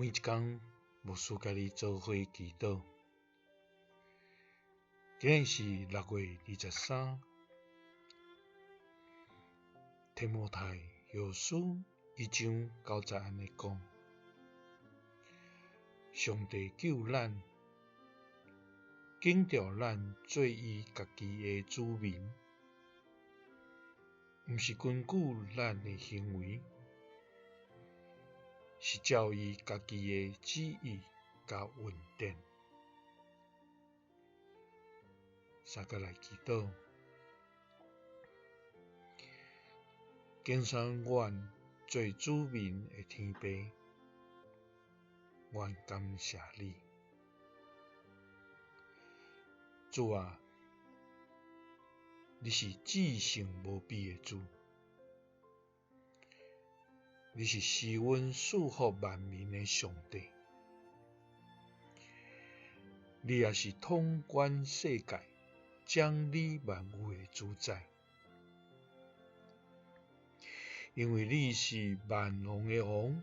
每一工，牧師佮你做伙祈禱。今日是6月23，提摩太後書一章九節按呢講：上帝救咱，揀召咱做伊家己的子民，毋是根據咱的行為，是照伊家己的旨意佮恩典。三個來祈禱，揀選阮做子民的天父，阮感謝你，主啊，你是至聖無比的主。你是施恩賜福萬民的上帝，你也是統管世界、掌理萬有的主宰。因為你是萬王的王、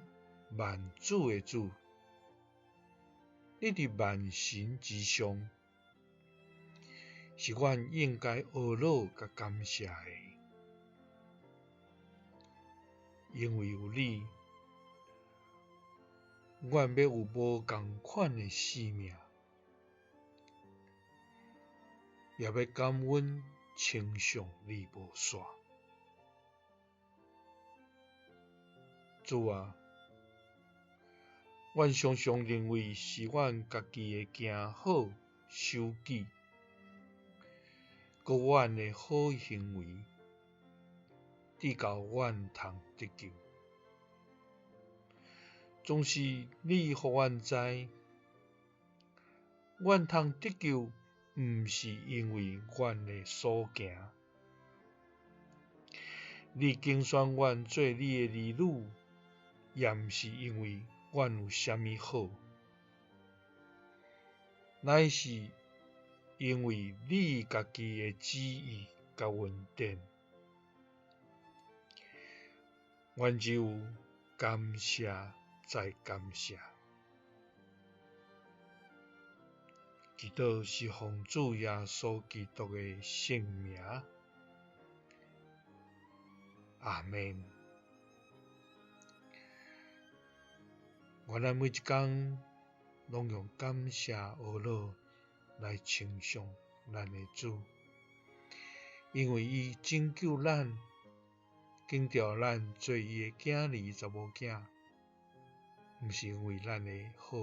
萬主的主，你佇萬神之上，是阮應該呵咾佮感謝的。因為有你，阮欲有無仝款的性命，也欲感恩稱頌你無煞。主啊，阮常常認為是阮家己的行好守紀，閣阮的好行為，至到阮通得救。總是你予阮知，阮通得救，毋是因為阮的所行。你揀選阮做你的兒女，也毋是因為阮有啥物好，乃是因為你家己的旨意佮恩典。阮只有感謝再感謝。祈禱是奉主耶穌基督的聖名。阿們。願咱每一工攏用感謝呵咾來稱頌咱的主，因為伊拯救咱，揀召咱做伊的囝兒、查某囝，毋是因為咱的好，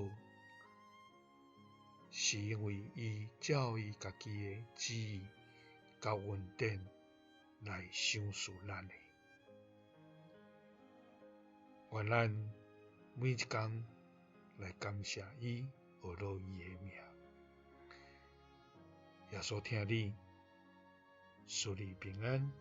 是因為伊照伊家己的旨意佮恩典來賞賜咱的。願咱每一工來感謝伊，呵咾伊的名。耶穌疼你，賜你平安。